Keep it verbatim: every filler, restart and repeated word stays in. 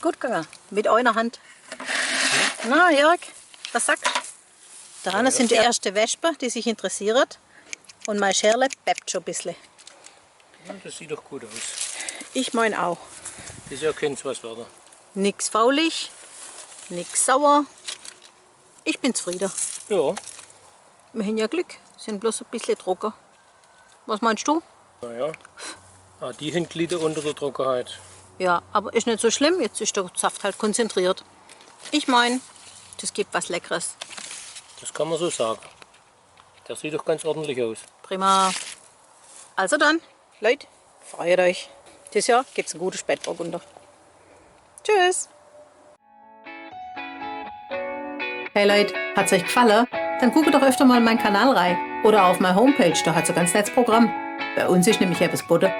Gut gange, mit einer Hand. Na, Jörg, was sagst? Da sind die ersten Wespen, die sich interessieren. Und mein Scherle beppt schon ein bisschen. Ja, das sieht doch gut aus. Ich mein auch. Das ist ja kein was weiter. Nix faulig, nix sauer. Ich bin zufrieden. Ja. Wir haben ja Glück, sind bloß ein bisschen trocken. Was meinst du? Na ja. Ah, die sind glieder unter der Trockenheit. Ja, aber ist nicht so schlimm, jetzt ist der Saft halt konzentriert. Ich mein, das gibt was Leckeres. Das kann man so sagen. Das sieht doch ganz ordentlich aus. Prima. Also dann, Leute, freut euch. Dieses Jahr gibt's einen guten Spätburgunder. Tschüss. Hey Leute, hat's euch gefallen? Dann guckt doch öfter mal in meinen Kanal rein oder auf meine Homepage, da hat's ein ganz nettes Programm. Bei uns ist nämlich etwas geboten.